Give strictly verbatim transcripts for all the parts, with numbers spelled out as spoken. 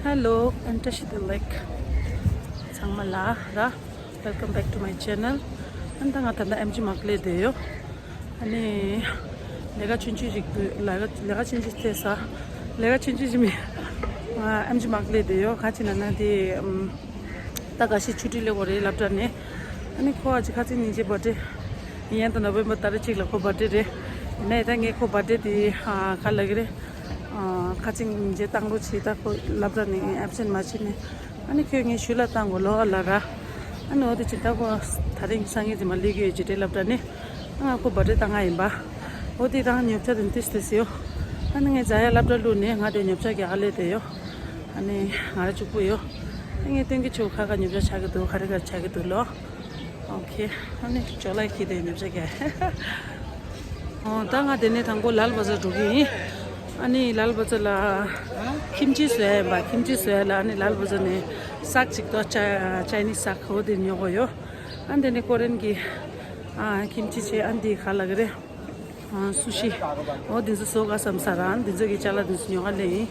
Hello, and Tashi the like. ཚང་མ་ལ་ར། Welcome back to my channel. ཨ་ནི་ད་ང་ད་ལྟ་ཨེམ་ཆི་མ་ཀི་ལ་བསྡད་ཡོད། ཨ་ནི་ལས་ཀ་ཆུང་ཆུང་ཞིག་འདུག་ལས་ཀ་ལས་ཀ་ཆུང་ཆུང་ཐེ་ས། ལས་ཀ་ཆུང་ཆུང་ཞིག་མིན། ཨེམ་ཆི་མ་ཀི་ལ་བསྡད་ཡོད། ག་ཅི་ན་ན་དེ་ཨམ། ད་ག་ཤེད་ཆུ་ཊི་ལེ་གོ་རེད་སློབ་གྲྭ་ནས། ཨ་ནི་ཁོ་ཨ་ཅི་ཁ་ཚིག་སྙིང་རྗེ་བར་ཌེ། ཡན་ད་ནོ་བེམ་བར་ཏ་རིག་གཅིག་ལ་ཁོ་བར་ཌེ་རེད། ཡིན་ནའི་ད་ངས་ཁོ་བར་ཌེ་དེ་ཨ་ག་ལ་གི་རེད། ཨ་ཁ་ཚིག་སྙིང་རྗེ་བཏང་རོགས་བྱེད། ད་ཁོ་སློབ་གྲྭ་ནས་ཨེབ་སེན་མ་བྱེད་ནས། ཨ་ནི་ཁོས་ངས་ཞུ་ལ་བཏང་གོ་ལོ་ཨ་ལ་ར། ཨ་ནི་འོ་དེ་ཅི་ད་ཁོ་ད་རིང་སང་ཉིན་དེ་མ་ལས་ཀྱི་ཡོད་ཅི་རེད་སློབ་གྲྭ་ནས། ཨ་ང་ཁོ་བར་ཌེ་བཏང་ང་ཡིན་པ། འོ་དེ་རང་ཉོ་ཆ་དེ་ཏིས་ཏིས་ཡོད། ཨ་ནི་ངས་ཛ་ཡ་སློབ་གྲྭ་བླུགས་ནས་ང་དེ་ཉོ་ཆ་རྒྱག་ག་ལས་དེ་ཡོད། ཨ་ནི་ང་ར་གཅིག་པུ་ཡོད། ཨ་ངས་སྟོན་གྱི་ཆུ་ཁ་ཁ་ཉོ་ཆ་ཆག་གི་འདུག་ག་རེ་ག་རེ་ཆག་གི་འདུག་ལོ། ཨོ་ཁེ། ཨ་ནི་ཇོ་ལའི་ཁི་དེ་ཉོ་ཆ་རྒྱག་ཨོ་ད་ང་དེ་ནས་དང་པོ་ལལ་བ་ཛར་འགྲོ་གི་ཡིན། ཨ་ནི་ལལ་བ་ཛར་ལ་ཁིམ་ཆི་བཟོ་ཡ་ཡིན་པ། ཁིམ་ཆི་བཟོ་ཡ་ལ་ཨ་ནི་ལལ་བ་ཛར་ནས་སག་ཅིག་ཏོ་ཅ་ཅའི་ནིས་སག་འོ་དེ་ཉོ་གོ་ཡོད། ཨ་ནི་དེ་ནས་ཀོ་རེན་གི་ཨ་ཁིམ་ཆི་བྱས། ཨ་ནི་དེ་ག་ལ་གི་རེད། ཨ་སུ་ཤི། འོ་འདི་ཚོ་བཟོ་ག་བསམ་ས་རང་འདི་ཚོ་གི་ཅ་ལག་འདི་ཚོ་ཉོ་ག་ལེན་ཡིན།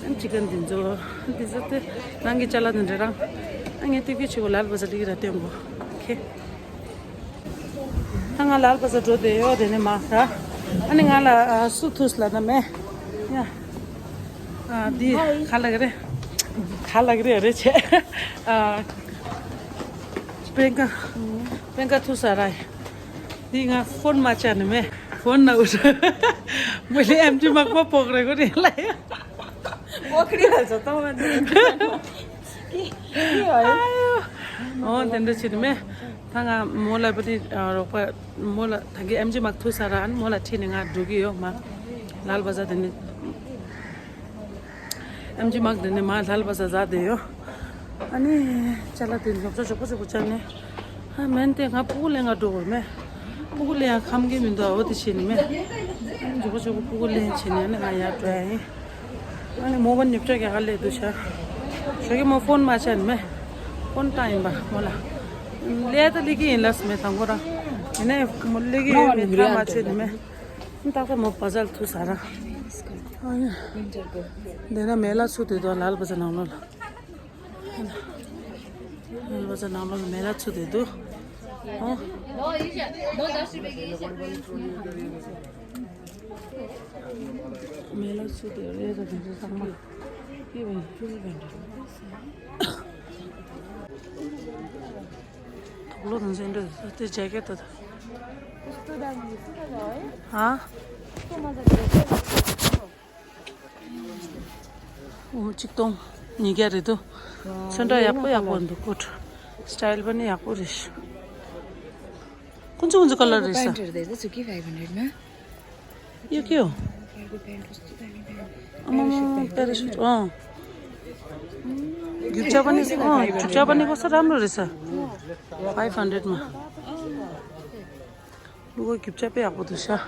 ཨ་ཅི་ཀན་འདི་ཚོ། འདི་ཚོ་དེ་རང་གི་ཅ་ལག་འདི་འདྲ་རང་། ཨ་ངས་སྟོན་གྱི་ཆུ་ལལ་བ་ཛར་ལི་ར་སྟོན་གོ་ཨོ་ཁེ། ད་ང་ལལ་བ་ཛར་འགྲོ་བསྡད་ཡོད། དེ་ནས་མ་ར། ཨ་ནི་ང་ལ་ཨ་སུ་ཐུས་ལ་ན་མེ། ཡ། ཨ་འདི་ག་ལ་གི་རེད། ག་ལ་གི་རེད་རེད་བྱས། ཨ་པེན་ཀ་པེན་ཀ་ཐུ་ས་ར། འདི་ང་ཕོན་མ་བྱས་ནི་མེ། ཕོན་ན་འུ་མི་ལི་ཨེམ་ཆི་མག་པ་ཕོག་རེ་གོ་རེ་ལ་ཡ། ཕོག་རེ་ལ་ཟོ་ཏོ་མ་འདུག་ཨོ་དེ་འདྲ་བྱེད་ནི་མེ། ད་ང་མོ་ལ་པ་ཏི་རོགས་པ་མོ་ལ་ད་གི་ཨེམ་ཆི་མག་ཐུ་ས་ར། ཨ་ནི་མོ་ལ་ཁྲིད་ནས་ང་འགྲོ་གི་ཡོད་མ། ལལ་བ་ཛར་དེ་ནི། ཨེམ་ཆི་མག་དེ་ནས་མ་ལལ་བ་ཛར་ཛར་དེ་ཡོད། ཨ་ནི་ཅ་ལག་དེ་ཉོ་ཆ་ཇོ་པོ་ཇོ་པོ་ཅ་ནས། ཨ་མེན་དེ་ང་ཕྲུ་གུ་ལེན་ག་འགྲོ་དགོས་མེད། ཕྲུ་གུ་ལེན་ཡང་ཁམ་གི་མི་འདུག་འོ་དེ་བྱེད་ནི་མེད། ཨ་ནི་ཇོ་པོ་ཇོ་པོ་ཕྲུ་གུ་ལེན་བྱེད་ནི། ཨ་ནི་ང་ཡར་འགྲོ་ཡ་ཡིན། ཨ་ནི་མོ་བ་ཉོ་ཆ་རྒྱག་ག་ལས་འདུག་ཤ། ཞོགས་ཀྱི་མོ་ཕོན་མ་བྱས་ནི་མེད། ཕོན་བཏང་ཡིན་པ་མོ་ལ། ལས་ད་ལས་ཀྱི་ཡིན་ལ་སི་མེད་དང་པོ་ར། ཡིན་ནའི་མོ་ལས་ཀྱི་ཡོད་མེད་ཐག་མ་ཆོད་ནི་མེད། ཏག་ཏག་མོ་བ་ཛར་ཐུག་ས་ར། འདི་ན་མེ་ལ་ཚུད་དེ་དོ་ལལ་བ་ཛར་ནང་ལོགས་ལ། ལལ་བ་ཛར་ནང་ལོགས་ལ་མེ་ལ་ཚུད་དེ་འདུག་ཨོ། མེ་ལ་ཚུད་དེ་རེད་ད་དེ་ཚོ་ཚང་མ། ཡེ་བ་ཡེ་བ་འདྲ། དུག་ལོག་དང་ཅན་འདྲ་དེ་ཇེ་ཀེ་ཊི་དང་། ཨ། འོ་གཅིག་སྟོང་ཉིས་བརྒྱ་རེད་འདུག་ཚོན་ཁྲ་ཡག་པོ་ཡག་པོ་འདུག་ཀོ་ཊི་སི་ཊའིལ་པ་ནི་ཡག་པོ་རེད། ཁོང་ཚོ་ཁོང་ཚོ་ཁ་ལར་རེད་ས། ཡོད་ཀྱི་ཡོད། ཨ་མ་མ་པེ་ར་ཤུཊ་ཨང་། རྒྱུ་ཆ་པ་ནི་ཨང་རྒྱུ་ཆ་པ་ནི་ཁོ་ས་རམ་ལོ་རེད་ས། ཕའིབ་ཧན་ཌེ་རེད་མ། ལུ་གོ་རྒྱུ་ཆ་དཔེ་ཡག་པོ་འདུག་ཤ།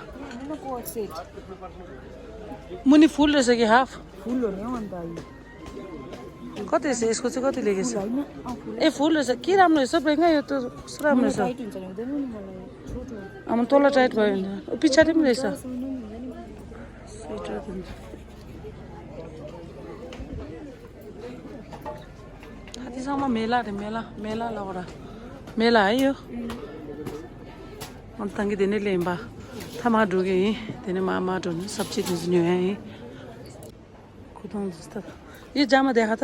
མུ་ནི་ཕུལ་རེད་ས་གི་ཧཱཕ། ཕུལ་ལོ་ནེ་འོན་ད་ཡི། ག་དེ་སེ་སྐོ་ཚི་ག་དེ་ལེ་གི་ས། ཨེ་ཕུལ་རེད་ས་ཀི་རམ་ལོ་ས་པེ་ང་ཡོད་དོ་ས་རམ་ལོ་ས། ཨ་མ་ཏོ་ལ་ཊའིཊ་བ་ཡོད་ན་པི་ཆ་རིམ་རེད་ས། སི་ཊར་དེ། ད་དེ་ཚང་མ་མེ་ལ་རེད། མེ་ལ་མེ་ལ་ལ་བ་ར། མེ་ལ་ཨེ་ཡོད། ཨང་ཐང་གི་དེ་ནས་ལེན་པ། ཐ་མ་འགྲོ་གི་ཡིན། དེ་ནས་མ་མ་འགྲོ་ནས་སབ་ཅི་དེ་ཚོ་ཉོ་ཡ་ཡིན། ཁུ་ཐང་དུ་སྟར། ཡི་ཇ་མ་དེ་ཧ་ད།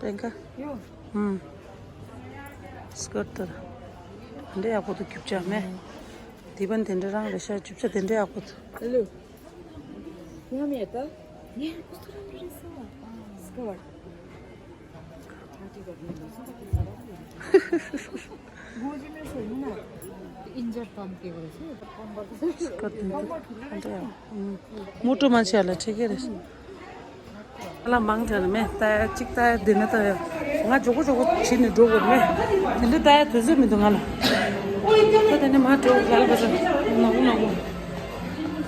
པེན་ཀ་ཡོ། ཨུམ། སྐར་ཏར། དེ་འདྲ་ཡག་པོ་འདུག་རྒྱུ་ཆ་མེད། དེ་བན་དེ་འདྲ་རང་རེད་ཤག་རྒྱུ་ཆ་དེ་འདྲ་ཡག་པོ་འདུག་ཧེ་ལོ། ཡང་མེད་ད། ངས་ཀུ་སྟོད་རང་རེད་ས། སྐར། ཨིན་ཇར་ཏམ་ཀེ་བ་རེད་ས། སྐར་དེ་འདྲ་ཡག་པོ། མོ་ཊ་མ་ཆེ་ལ་ཁྲིད་ཀྱི་རེད། ལ་མང་ཆེ་ནི་མེད། ལྟ་ཡ་གཅིག་ལྟ་ཡ་འདི་ན་ལྟ་ཡ། ང་མགྱོགས་པོ་མགྱོགས་པོ་བྱེད་ནས་འགྲོ་དགོས་མེད། དེ་འདྲ་ལྟ་ཡ་དུས་ཚོད་མི་འདུག་ང་ལ། ད་དེ་ནས་མར་འགྲོ་ལལ་བ་ཛར་ནག་པོ་ནག་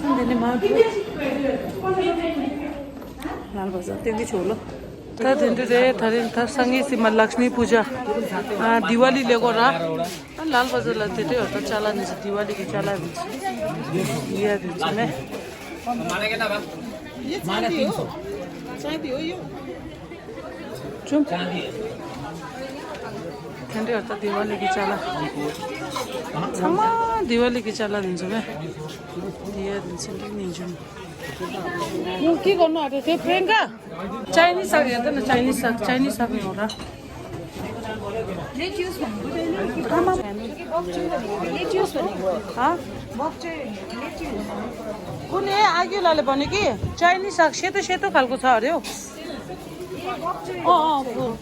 པོ། ད་དེ་ནས་མར་འགྲོ། ལལ་བ་ཛར་སྟོན་གྱི་ཆོག་ལོ། ད་དེ་འདྲ་རེད། ད་རིང་ད་སང་ཉིན་སི་མ་ལཀྵ་མི་པུ་ཇ། ཨ་དི་ཝ་ལི་ལས་གོ་ར། ཨ་ལལ་བ་ཛར་ལ་དེ་འདྲ་ཡོད་ད་ཅ་ལག་ནི་སི་དི་ཝ་ལི་གི་ཅ་ལག་མི་ཡ་དེ་ཚོ་མེད། ये चाँदी हो। चाँदी हो यो। चुप। चाँदी हो। ठंडे होता दिवाली की चाला। छमा दिवाली की चाला दिन्छु म। दिया दिन्छु नि दिन्छु म। यो के गर्नु आँटेको थियो, प्रियङ्का? चाइनिज साग हेर त न, चाइनिज साग, चाइनिज साग नि होला। आमा। कुनै आगिलाले भन्यो कि चाइनिज साग सेतो सेतो खालको छ अरे हौ। अँ, अँ, अँ।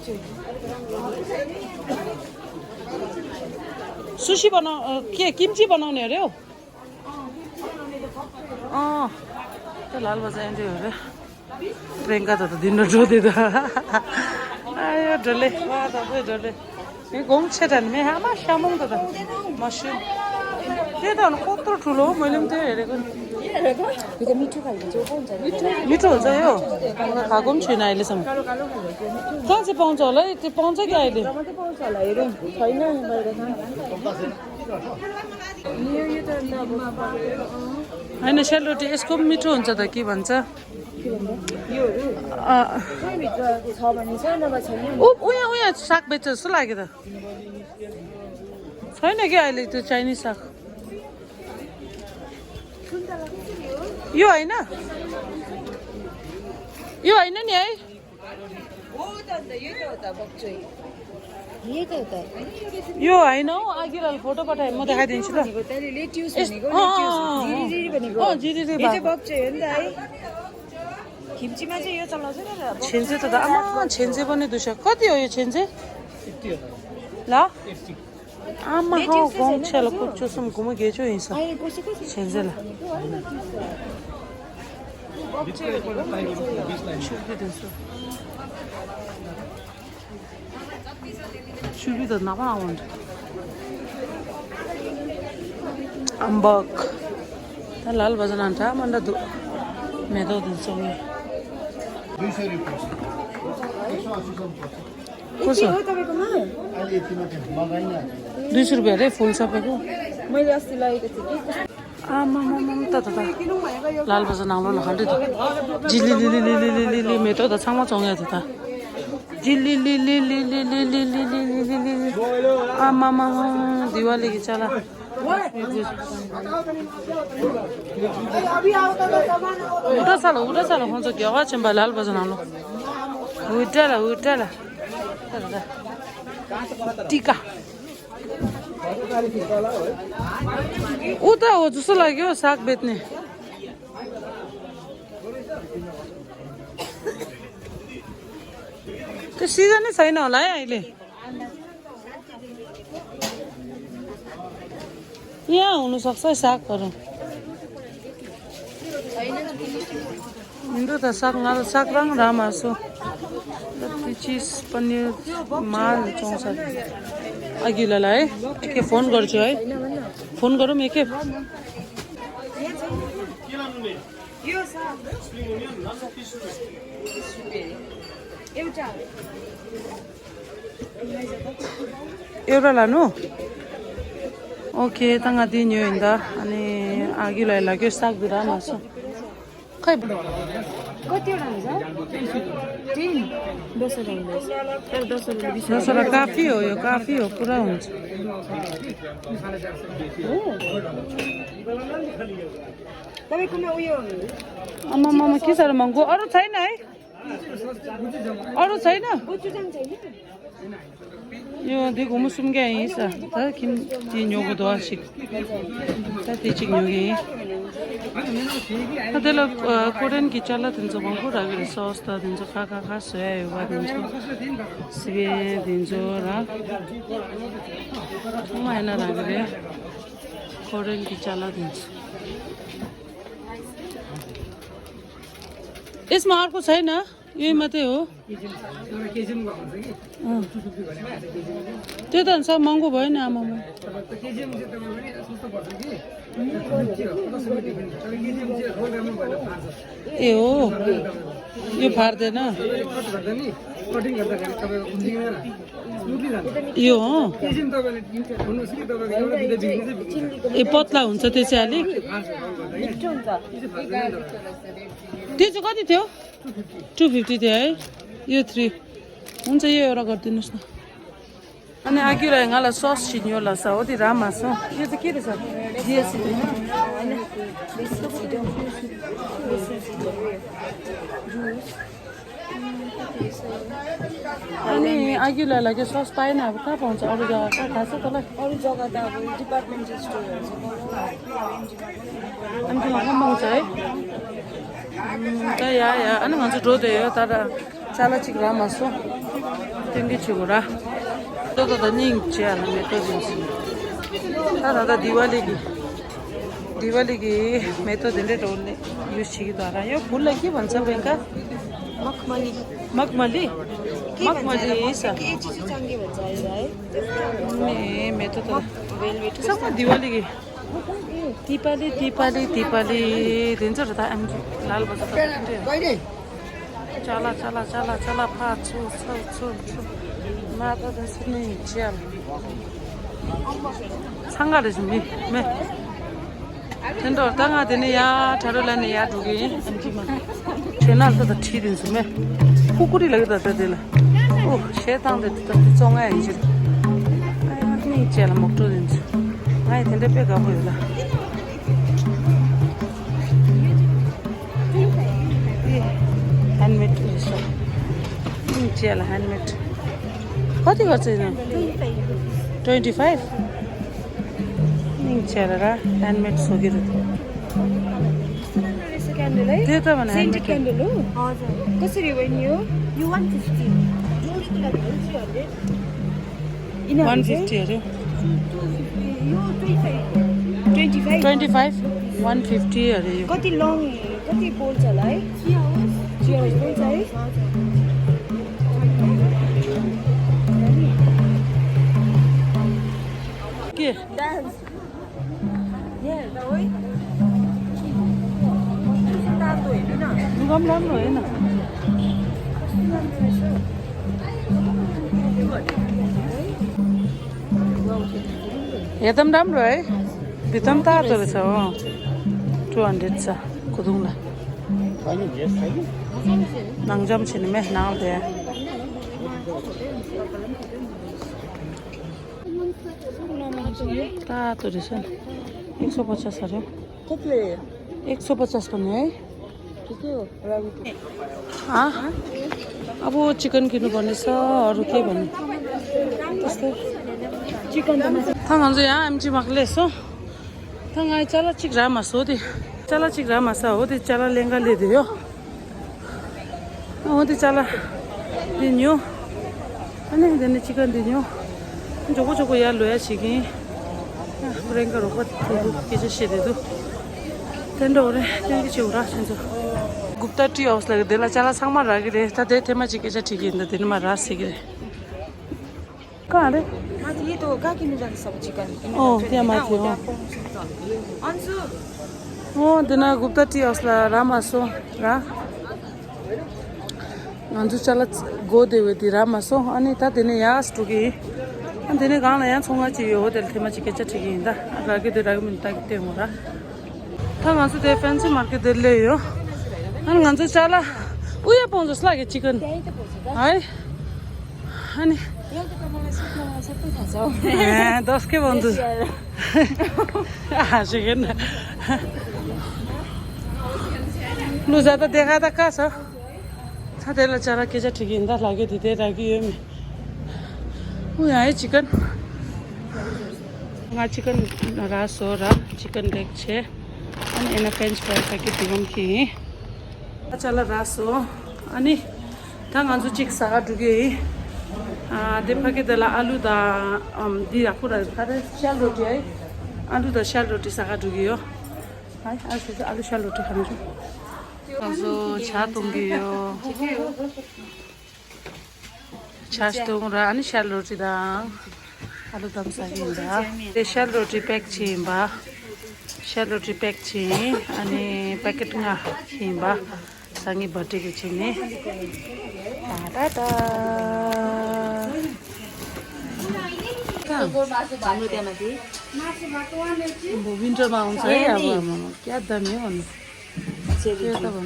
सुसी बनाउ, अ, के किम्ची बनाउने अरे हौ। अँ, त्यो लाल बजार एन्ट्री हो र। प्रियङ्का त, त दिन र जोते त। आयो डल्ले, वा त खोइ डल्ले। ए, घुम छेटन मे हामा सामुङ त त। मस्यु। त्यो त अनि कत्रो ठुलो हो, मैले पनि त्यो हेरेको नि। यो त मिठो खालको चाहिँ पाउँछ नि। मिठो हुन्छ यो। म त खाएको पनि छुइनँ अहिलेसम्म। कहाँ चाहिँ पाउँछ होला है? त्यो पाउँछ कि अहिले? जम्मा चाहिँ पाउँछ होला, हेरौँ। छैन, बाहिर छ। होइन, सेलरोटी यसको पनि मिठो हुन्छ त, के भन्छ? के भन्छ? योहरू? अँ। भित्र छ भने छ, नभए छैन। ऊ, उयाँ, उयाँ साग बेच्छ जस्तो लाग्यो त। छैन कि अहिले त्यो चाइनिज साग। यो होइन? यो होइन नि है? हो त अन्त, यो त हो त बक्चोइ। यो त हो त। यो होइन हौ, अघिलाले फोटो पठाए, म देखाइदिन्छु ल। भनेको त लेट्युस यस-, भनेको, अँ, लेट्युस। अँ, अँ, जिरी जिरी भनेको। अँ, जिरी जिरी यो चाहिँ बा। बक्चोइ हो नि त है। खिम्चीमा चाहिँ यो चलाउँछ नि त, बक्चोइ। छेन्जे त, त आमा, छेन्जे पनि दुःख। कति हो यो छेन्जे? ल। आमा हौ, लेट्युस चाहिँ छैन, गाउँछेला दाजु? कुच्चो सुम घुम गेचो हिँड्छ। आए, कसै, कसै छेन्जे ल। छुर्पी दिन्छु। छुर्पी त नभए आउनु। अम्बक। त लाल बजान अन्टा मन्डा दु। मेदो दिन्छु। दुई सय रुपियाँ पर्छ। एक सय अस्सीसम्म पर्छ। कसो? यति हो तपाईँकोमा? अहिले यति मात्रै मगाइन। दुई सय रुपियाँ अरे फुल सबैको। मैले अस्ति लगेको थिएँ कि। आमामामाम, त, त, त। लाल बजान आउनु न, खण्डै त। झिलिलिलिलिलिलिलिलि, मेटो त छामा चोङ्या त त। झिलिलिलिलिलिलिलिलिलिलि। आमामामा, दिवाली कि चला। उठा सालो, उठा सालो, हुन्छ, क्या वा, चेम्बा लाल बजान आउनु। उठा ला, उठा ला। त, त, त। टिका। उता हो जस्तो लाग्यो साग बेच्ने। त्यो सिजनै छैन होला है अहिले। यहाँ हुनसक्छ है सागहरू। हिन्दू त साग, साग राङ रामा सो। चिज पनिर माल चौसा। अघिल्लोलाई है, एके फोन गर्छु है। फोन गरौँ एके। एउटा लानु। ओके, त गा दिन्यो हिँड्दा अनि आगी लाइ लाग्यो साग बिरा मासु। खै। कतिवटा हुन्छ? टेन। दसवटा हुन्छ। तर दसवटा बिस। दसवटा काफी हो, यो काफी हो, पुरा हुन्छ। हो। तपाईँकोमा उयो। आमामामा, के साह्रो महँगो। अरू छैन है? अरू छैन? गोचुजाङ छैन? यो देखो म सुम क्या यही छ। त किन ती न्योको दवा सिक। त ती चिक न्योगे। त त्यसलाई कोरियन कि चला दिन्छ, महँगो राखेर सस त दिन्छ, खा खा खा सोया हो दिन्छ, सिबे दिन्छ र म होइन राखेर कोरियन कि चला दिन्छ। यसमा अर्को छैन, यही मात्रै हो। अँ। त्यो त अन्त साह्रो महँगो भयो नि, आमामा। ए हो। यो फाट्दैन। तपाईँले कट गर्दा नि, कटिङ गर्दाखेरि तपाईँको उम्लिँदैन, स्मुथली जान्छ। यो हो। एकछिन तपाईँले हुनु, सिधै तपाईँको एउटा दुइटा बिग्रिन्छ, बिग्रिन्छ। ए, पतला हुन्छ त्यो चाहिँ अलिक। फास्ट गर्दाखेरि मिठो हुन्छ। त्यो चाहिँ कति थियो? टू फिफ्टी थियो है। यो थ्री। हुन्छ, यो एउटा गरिदिनुहोस् न। अनि आगिराई ङाला सस छिन्यो ला सा, ओति रामा सो। यो चाहिँ के रहेछ? जिएसटी होइन? अनि आगिराई लागि सस पाएन, अब कहाँ पाउँछ? अरू जग्गा कहाँ थाहा छ तँलाई? अरू जग्गा त अब डिपार्टमेन्टल स्टोरहरू छ। अनि तिमीलाई कहाँ पाउँछ है? उम्, त या, या, अनि भन्छ ड्रो त यो, तर चाला चिक रामा सो। टेङ्गे छिगो रा। त त त निङ चिया न मे त दिन्छ। त त त दिवाली कि। दिवाली कि मे त दिने ड्रो ने युज छिगि त रा। यो फुल लागि भन्छ बेंका? मखमली। मखमली? के भन्छ मखमली र? स। के चिसो चाङ्गे भन्छ है? मे, मे त त। मख-, वेलभेट। सब दिवाली कि। दिपाली, दिपाली, दिपाली दिन्छ र त आम लाल बजार त। चाला, चाला, चाला, चाला, फा, छु, छु, छु, छु। मा त दस नै चिया। छाङ्गा रहेछ नि, मे। तेन्डो त गा देने या, ठाडो लाने या, ढुके। छेनाल त, त ठी दिन्छु, मे। कुकुरी लगे त, त देला। ओ, शेताङ दे त, त चोङा हिँड्छु। नि चियाला मोक्टो दिन्छु। ङाइ तेन्डे पे गएको होला। ए, ह्यान्डमेड रहेछ। नि चियाला ह्यान्डमेड। कति गर्छ यिनीहरू? Twenty five. नि चियाला र ह्यान्डमेड सोकेर। क्यान्डल है? त्यो त भने सेन्टेड handmade हो। क्यान्डल हो। हजुर। कसरी हो बहिनी यो? यो वान फिफ्टी। यिनीहरू वान फिफ्टी अरे। यो twenty five. Twenty five. Twenty five, one fifty अरे यो। कति लङ, कति पोल्छ होला है? Three hours. थ्री आवर्स पोल्छ है? के? डान्स। लुगा पनि राम्रो होइन। एकदम राम्रो है। भित्र पनि तातो रहेछ हो। टू हन्ड्रेड छ। कुदुङला। नाङजाम छिने मे नाङ दे। तातो रहेछ नि। एक सौ पचास अरे। कतिले? एक सौ पचास भन्ने है। ठिकै हो। हाँ? अब चिकन किन्नुपर्ने छ, अरू के भन्ने? त्यस्तै। चिकन त मासु। थाहा हुन्छ यहाँ एमजी माक्ले यसो। थाहा चाला चिक रामा सोधे। चाला चिक रामा सा हो, त्यो चाला लेङ्गा लिदियो। ཨོ་དེ་ཅ་ལག་འདི་ཉོ། ཨ་ནི་འདི་ནི་ཅི་ག་འདི་ཉོ། མགྱོགས་པོ་མགྱོགས་པོ་ཡར་ལོས་ཡ་བྱེད་ཀྱིན། ཨ་རེན་ག་རོགས་པ་དེ་ཚོ་སྐད་ཆ་བཤད་བསྡད་འདུག་དེ་འདྲ་བོ་རེད། དེ་གི་ཆེ་བོ་ར་ཆེན་ཚོ། Gupta Tea House ལ་གི་དེ་ལ་ཅ་ལག་ཚང་མ་རག་གི་རེད། ད་དེ་ཐེངས་མ་ཅིག་སྐད་ཆ་དྲིས་ཀྱི་ཡིན། ད་དེ་ནི་མ་རག་ཟེར་གི་རེད། གང་རེད། ང་དེ་ཡིད་དུ་ག་གི་ནུ་ཟ་གི་ས་བ་ཅི་ག་ནི་ཨོ་དེ་མ་དེ་ཨོ། ཨོ་དེ་ན་Gupta Tea House ལ་རག་མ་སོང་ར། ང་ཚོ་ཅ་ལག་སྒོ་དེ་བས་དེ་རག་མ་སོང་། ཨ་ནི་ད་དེ་ནས་ཡར་འགྲོ་གི་ཡིན། ཨ་དེ་ནས་གང་ལ་ཡང་ཚོང་ཁང་ཅིག་ཡོད། འོ་དེ་ལ་ཐེངས་མ་ཅིག་སྐད་ཆ་དྲིས་ཀྱི་ཡིན། ད་རག་གི་དེ་རག་གི་མིན་ད་གི་ལྟོས་མོ་ར། ད་ང་ཚོ་དེ་Fancy Market དེ་སླེབས་ཡོད། ཨ་ནི་ང་ཚོ་ཅ་ལག་ཨུ་ཡ་པོང་ཚོ་སླ་གི་ཅི་ག་ནི་ཨའི། ཨ་ནི། ཨེ་དོ་སྐེ་བོང་དུ། ཨ་ཞིག་ཡིན། ལུ་ཟ་ད་དེ་ག་ད་ཀ་ས། ད་དེ་ལ་ཅ་ལག་སྐད་ཆ་དྲིས་ཀྱི་ཡིན། ད་ལ་གེ་དེ་དེ་རག་གི་ཡོད་མེད། ཨུ་ཡ་ཨེ་ཅི་ག་ནི། ང་ཅི་ག་ནི་རག་སོང་ར། ཅི་ག་ནི་ལེགས་ཆེ། ཨ་ནི་ཨེ་ན་French fry ཕ་གི་དེ་ཡོང་གི་ཡིན། ཅ་ལག་རག་སོང་། ཨ་ནི། ད་ང་ཚོ་གཅིག་ཟ་ག་འགྲོ་གི་ཡིན། ཨ་དེ་ཕ་གི་དེ་ལ་ཨ་ལུ་དང་ཨམ་འདི་ཡག་པོ་ར་ག་རེ་ཤལ་རོ་ཏི་ཨའི། ཨ་ལུ་དང་ཤལ་རོ་ཏི་ཟ་ག་འགྲོ་གི་ཡོད། ཨའི་ཨ་ཟེ་ཟེ་ཨ་ལུ་ཤལ་རོ་ཏི་ག་འགྲོ། ང་ཚོ་ཇ་འཐུང་གི་ཡོད། ཇ་འཐུང་ར། ཨ་ནི་ཤལ་རོ་ཏི་དང་ཨ་ལུ་དམ་ཟ་གི་ཡིན་ད། དེ་ཤལ་རོ་ཏི་པེག་ཅིག་ཡིན་པ། ཤལ་རོ་ཏི་པེག་ཅིག་ཡིན། ཨ་ནི་པེ་ཀེཊ་ལྔ་ཡིན་པ། སང་ཉིན་བར་ཐི་ཌེ་གི་ཆེད་ནས། ད་ད་ད། བིན་ཊར་མ་འོང་ས་ཡ་བ་མ་མ་ཀྱ་ད་མི་འོང་། ཀྱ་ད་བ་མ།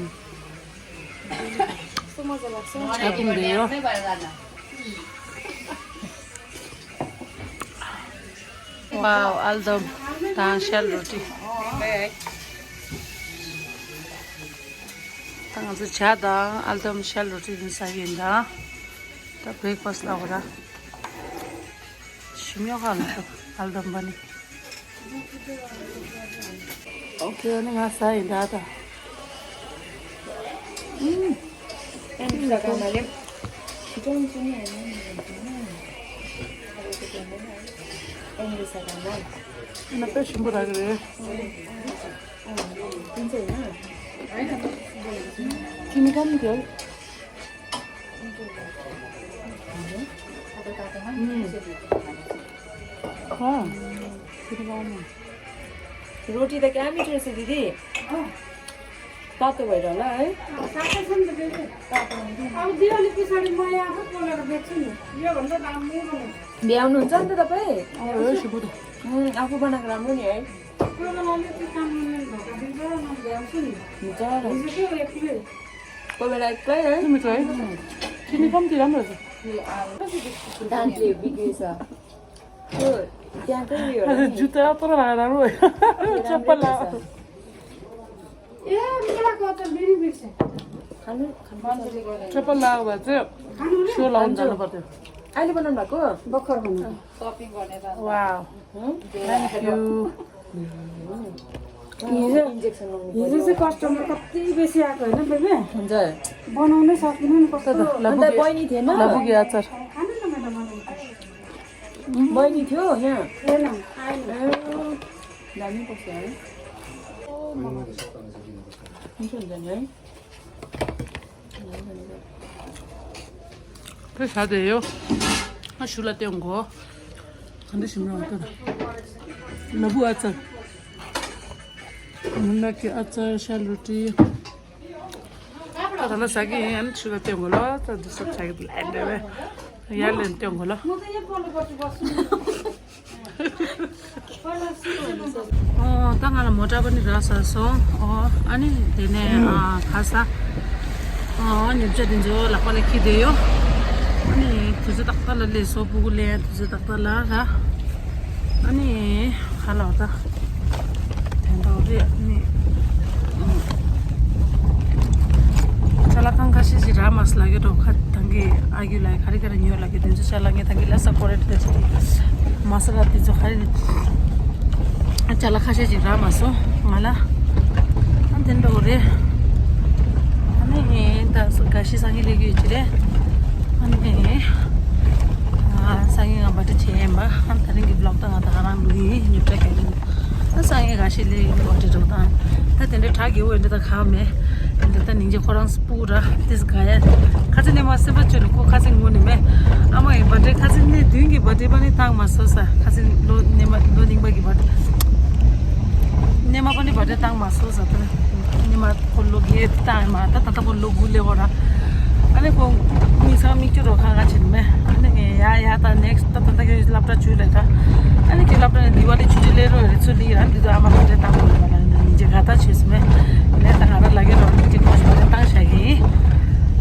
ཆ་ཀུང་དེ་ཡོ། ཝའོ། ཨལ་དམ་དང་ཤལ་རོ་ཊི། ད་ང་ཚོ་ཇ་དང་ཨལ་དམ་ཤལ་རོ་ཊི་ཟ་གི་ཡིན་ད། ད་བྷི་རེག་ཕ་སི་ལ་འོ་ར། ཞིམ་ཡོད་ག་ལ་ད་ཨལ་དམ་པ་ནི། ཨོ་ཁེ། ཨ་ནི་ང་ཟ་ཡིན་ད་ད། ཨུམ། ཨ་ན་དཔེ་ཞིམ་པོ་རག་གི་རེད། ཁྱི་མི་ཀམ་འདྲ། ཨ། ཁྱི་མི་ཀམ། रोटी त क्या मिठो रहेछ दिदी? तातो भएर होला है। अब दिवाली पछाडि म यहाँ आएको पोलेर बेच्छु नि। योभन्दा दामी बनाउँछु। भ्याउनुहुन्छ नि त तपाईँ? अँ, आफू बनाएको राम्रो नि है। कोही बेला अलिकति काम गर्नु धोका दिन्छ र म भ्याउँछु नि। हुन्छ। हिजो के हो, एक प्लेट। कोही बेला एक्लै है। तिमी चाहिँ? चिनी कम्ती राम्रो छ। दाँतले बिग्रिन्छ। त्यो त्यहाँकै उयो हो नि। जुत्ता यत्रो लगाएर राम्रो भयो। चप्पल लगाएको। ए, मेलाको त बिग्रिसक्यो। खानु, खानु। चप्पल लगाएको भए चाहिँ खानु नि? सो लाउनु जानु पर्थ्यो। अहिले बनाउनु भएको? भर्खर बनाएको। Wow. Thank you. हिजो, हिजो चाहिँ कस्टमर कति बेसी आएको होइन बेबे? हुन्छ। बनाउनै सकिनँ नि, कस्तो। अन्त बहिनी थिएन? लबुकी अचार। खानु न, मैले बनाएको। बहिनी थियो यहाँ? थिएन, आएन। ए, दामी कस्तो है? हुन्छ, हुन्छ नि है। ཁོས་ཟ་བསྡད་ཡོད། ང་ཞུ་ལ་སྟོན་གོ། ག་འདྲ་ཞིམ་རང་ལྟ། ལ་བུ་ཨ་ཙར། མུ་ནག་གི་ཨ་ཙར་ཤ་ལུ་ཏི། ད་ད་ལ་ཟ་གི་ཡིན། ཨ་ནི་ཞུ་ལ་སྟོན་གོ་ལ། ད་འདི་སོགས་ཟ་གི་འདུག་ལ་འདྲ་བས། ཡར་ལེན་སྟོན་གོ་ལ། ཨོ། ད་ང་ལ་མོ་ཊ་པ་ནི་རག་ས་སོང་། ཨོ། ཨ་ནི་དེ་ནས་ཨ་ཁ་ས། ཨོ། ཉོ་ཆ་དེ་ཚོ་ལག་པ་ལ་འཁྱེར་བསྡད་ཡོད། ཨ་ནི་དུས་ཚོད་ཏག་ཏག་ལ་སླེབས་སོང་། སྤུ་གུ་སླེབས་དུས་ཚོད་ཏག་ཏག་ལ་ར། ཨ་ནི་ཁ་ལ་འོ་ད། དེ་འདྲ་རེད། ཨ་ནི། ཅ་ལག་ཁང་ཁ་ཤས་ཤིག་རག་མ་སོང་ལབ་ཀྱི་འདུག་ཁ་ཐང་གི་ཨ་རྒྱུ་ལ་ག་རེ་ག་རེ་ཉོས་ལབ་ཀྱི་དེ་ཚོ་ཅ་ལག་ངས་ཐང་གི་ལ་ས་ཀོ་རེད་དེ་ཚོ་དེ་མ་ས་ལ་དེ་ཚོ་ག་རེ་རེད། ཅ་ལག་ཁ་ཤས་ཤིག་རག་མ་སོང་ང་ལ། ཨ་དེ་འདྲ་རེད། ཨ་ནི་ངས་ད་སོ་ག་ཤི་སང་གི་ལས་ཀྱི་ཡོད་ཀྱི་རེད། ཨ་ནི་ཨ་སང་གི་ང་བར་ཐི་ཌེ་བྱས་ཡིན་པ། ཨ་ད་རིང་གི་བི་ལོག་ད་ང་ད་ག་རང་ལུག་ཡིན་ཉོ་ཆ་ག་ཡིན། ད་སང་ངས་ག་ཤེད་ལས་ཡིན་པ་དེ་འགྲོ་དང་། ད་དེ་འདྲའི་གྲ་རྒྱས་པོ་ཡིན་འདྲ་ད་གང་མེད། དེ་འདྲ་ད་སྙིང་རྗེ་ཁོ་རང་སྤུ་ར་དེ་ག་ཡ། ཁ་ཚིག་ནས་མ་སེམས་པ་བཅོས་ལ་ཁོ་ཁ་ཚིག་ངོ་ནས་མེད། ཨ་མ་ཡིན་པ་འདྲའི་ཁ་ཚིག་ནས་བདུན་གྱི་བར་ཐི་ཌེ་པ་ནི་བཏང་མ་སོང་ས། ཁ་ཚིག་ལོ་ནས་མ་ལོ་རྙིང་པ་གི་བར་ཐི་ཌེ། ནས་མ་པ་ནི་བར་ཐི་ཌེ་བཏང་མ་སོང་ས་ད། ནས་མ་ཁོ་ལོ་རྒྱས་བཏང་མ་ད་ད་ད་ཁོ་ལོ་དགུ་ལས་འོ་ར། ཨ་ནི་ཁོ་མིག་སང་མིག་ཆུ་རོ་ཁ་ཁ་ཆེ་ནི་མེད། ཨ་ནི་ངས་ཡ་ཡ་ད་ནེག་སི་ཊི་ད་ད་ད་ཁྱོད་སློབ་གྲྭ་ཆུ་ལས་ད། ཨ་ནི་ཁྱོད་སློབ་གྲྭ་ནས་དི་ཝ་ལི་ཆུ་ཆུ་ལས་རོ་རེ་ཚུ་ལི་ར་འདི་ཚོ་ཨ་མ་བར་ཐི་ཌེ་བཏང་དགོས་ལ་ལ་ནི་ཇེ་ག་ད་ཆོས་སི་མེད། ནས་ད་ང་ར་ལ་གེ་རོ་ནི་ཅི་ཁོ་ཞིག་བར་ཐི་ཌེ་བཏང་བཞག་གི་ཡིན།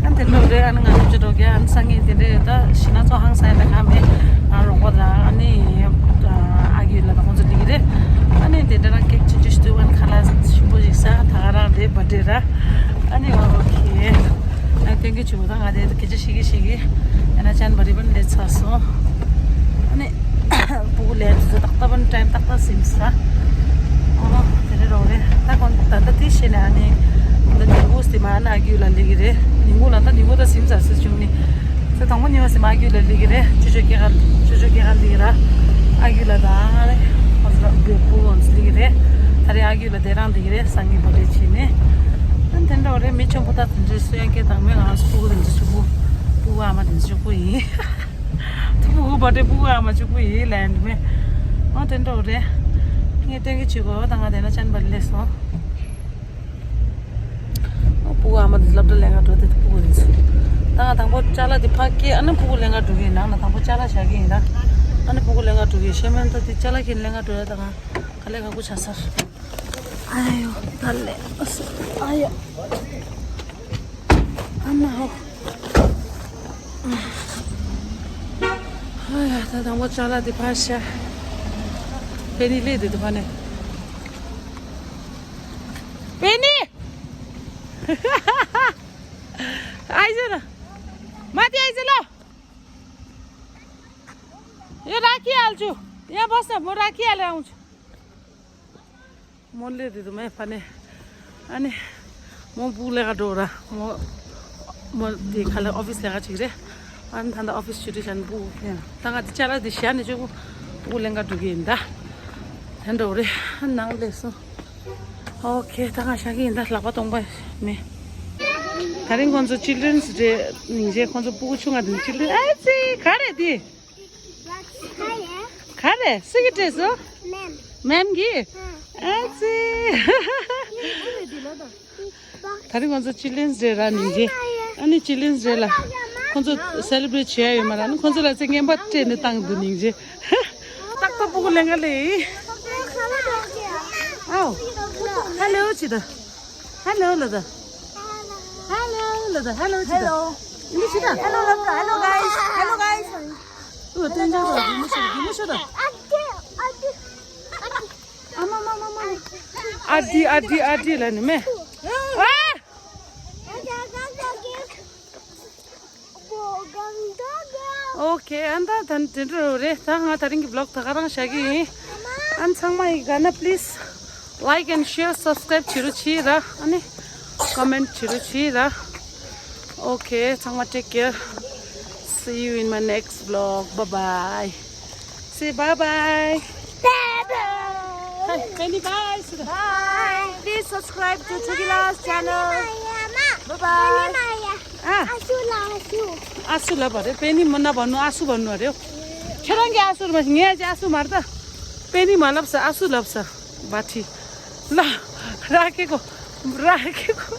ཨ་དེ་འདྲ་རེད། ཨ་ནི་ང་ཚོ་ཅི་འགྲོ་གི་ཨ་ནི་སང་ཉིན་དེ་འདྲས་ད་ཤི་ན་ཚོ་ཧང་སང་ཡ་ད་ག་མེད། ང་རོགས་པ་དང་ཨ་ནི་ཨ་རྒྱུ་ལ་ད་ཁོང་ཚོ་ལི་གི་རེད། ཨ་ནི་དེ་འདྲ་རང་ཀེག་ཆུང་ཆུང་ཞིག་ཏུ་ཝན་ཁ་ལག་ཞིམ་པོ་ཞིག་ཟ། ད་ག་རང་རེད་པ་འདྲེ་ར། ཨ་ནི་ཨོ་ཁེ། ཨ་ཐེང་ཀིའུ་ཆུ་བོ་ད་ང་དེ་སྐད་ཆ་ཤི་གི་ཤི་གི་ཨ་ན་ཅན་བ་རི་བན་ལས་ཚར་སོང་། ཨ་ནི་སྤུ་གུ་ལས་དུས་ཚོད་ཏག་ཏག་བན་ཊའིམ་ཏག་ཏག་སིམ་ས། ཨོ་དེ་རེད་རོགས་རེད། ད་གོང་ད་ད་དེ་ཤེས་ནས་ཨ་ནི་ད་ནི་བུ་སི་མ་ན་ཨ་རྒྱུ་ལ་ལི་གི་རེད། ཉིན་གུང་ལ་ད་ཉིན་གུང་ད་སིམ་ས་སི་ཆུང་ནི། ཚེ་དང་པོ་ཉི་མ་སི་མ་ཨ་རྒྱུ་ལ་ལི་གི་རེད། ཅོ་ཅོ་སྐྱེ་ག་ཅོ་ཅོ་སྐྱེ་ག་ལི་གི་ར། ཨ་རྒྱུ་ལ་ད་ཨ་རེ་ཧོ་ཟ་བེ་པུ་ཝོན་སི་ལི་གི་རེད། ད་རེ་ཨ་རྒྱུ་ལ་དེ་རང་ལི་གི་རེད། སང་ཉིན་བར་ཐི་ཌེ་བྱས་ནས། ཨ་དེ་འདྲ་བ་རེད། མི་ཆེན་པོ་ད་དེ་འདྲ་སུ་ཡང་སྐད་དང་མི་ང་སྤུ་གུ་དེ་འདྲ་ཆུ་བུ་སྤུ་གུ་ཨ་མ་དེ་འདྲ་ཆུ་བུ་ཡིན། སྤུ་གུ་བར་ཐི་ཌེ་སྤུ་གུ་ཨ་མ་ཆུ་བུ་ཡིན་ལན་མེ། ཨ་དེ་འདྲ་བ་རེད། ངས་སྟོན་གི་ཆུ་གོ་ད་ང་དེ་ན་ཅན་བར་ལས་སོང་། སྤུ་གུ་ཨ་མ། ང་ཚོ་སློབ་གྲྭ་ལེན་ག་འགྲོ་དེ་ཕྲུ་གུ་ཡིན་ཚུལ། ད་ང་དང་པོ་ཅ་ལག་དེ་ཕར་སྐྱེལ། ཨ་ནི་ཕྲུ་གུ་ལེན་ག་འགྲོ་གི་ཡིན། ནང་ན་དང་པོ་ཅ་ལག་བཞག་གི་ཡིན་ད། ཨ་ནི་ཕྲུ་གུ་ལེན་ག་འགྲོ་གི་ཡིན། ཤེས་མེད་ད་དེ་ཅ་ལག་ཁྱེར་ལེན་ག་འགྲོ་ཡ། ད་ང་ག་ལེ་ག་གུ་ཆ་སར། ཨ་ཡོ་ད་ལེ་ཨ་ཡོ། ཨ་མ་ཧོ། ཨ་ཡ་ད་དང་པོ་ཅ་ལག་དེ་ཕར་བཞག་པེ་ནི་ལེ་དེ་དེ་ཕར་ནས། པེ་ནི། आइज न। माथि आइज ल। यो राखिहाल्छु। यहाँ बस्न, म राखिहालेर आउँछु। म ले दिदु मै फने। अनि म बु लेखा डोरा। म म दे खाले अफिस लेखा छिरे। अनि थान्दा अफिस छुट्टी छन् बु। तंगा चला दिशा ने जो बु लेंगा डुगे इंदा। थान्दा ओरे। नंग lasso. Okay, ད་ང་ཞག་གི་ཡིན་ད་ལག་པ་སྟོང་པ་མེད། ད་རིང་ཁོང་ཚོ་children's day ནིང་རྗེས་ཁོང་ཚོ་སྤུ་གུ་ཆུང་ང་དང་children། ཨ་ཙི། ག་རེ་འདི། ག་རེ་སུ་གི་སྤྲད་སོང་། མེམ་གི། ཨ་ཙི། ད་རིང་ཁོང་ཚོ་children's day ར་ནིང་རྗེས། ཨ་ནི་children's day ལ་ཁོང་ཚོ་celebrate བྱེད་ཡ་ཡོད་མ་ར། ཨ་ནི་ཁོང་ཚོ་ལ་ཚེ་རྔན་པ་སྤྲད་ནས་བཏང་འདུག་ནིང་རྗེས། ཏག་ཏག་སྤུ་གུ་ལེན་ག་ལེ། ཨའོ། Hello ཅི་ད། Hello ལ་ད། Hello ལ་ད། Hello ཅི་ད། Hello ཅི་ད། Hello ལ་ད། Hello guys. Hello guys. ཨོ་དེ་འདྲ་ད། གི་མོ་ཤོད། གི་མོ་ཤོད་ད། ཨ་མ་མ་མ་མ། ཨ་དི་ཨ་དི་ཨ་དི་ལ་ནི་མེ། ཨ། Okay, ཨ་ད་ད་དེ་འདྲ་རེད། ད་ང་ད་རིང་གི་vlog ད་ག་རང་བཞག་གི་ཡིན། ཨ་ཚང་མ་ཡི་ག་ན་please like and share, subscribe བྱེད་རོགས་བྱེད་ར། ཨ་ནི་comment བྱེད་རོགས་བྱེད་ར། Okay, ཚང་མ་take care. See you in my next vlog. Bye bye. Say bye bye. Bye bye. Hey, Penny, bye. Bye. Please subscribe to Chukila's channel. Bye bye. ཨ། ཨ་སུ་ལ་ཨ་སུ། ཨ་སུ་ལ་བ་རེད། པེ་ནི་མ་ན་བ་ནུ། ཨ་སུ་བ་ནུ་རེད། ཁྱེད་རང་གི་ཨ་སུ་རེད་མ་གཞི་ངའི་ཨ་སུ་མ་རེད་ད། པེ་ནི་མ་ལབ་ས། ཨ་སུ་ལབ་ས། བ་ཁྲི། ལ། ར་ཁེ་གོ། ར་ཁེ་གོ།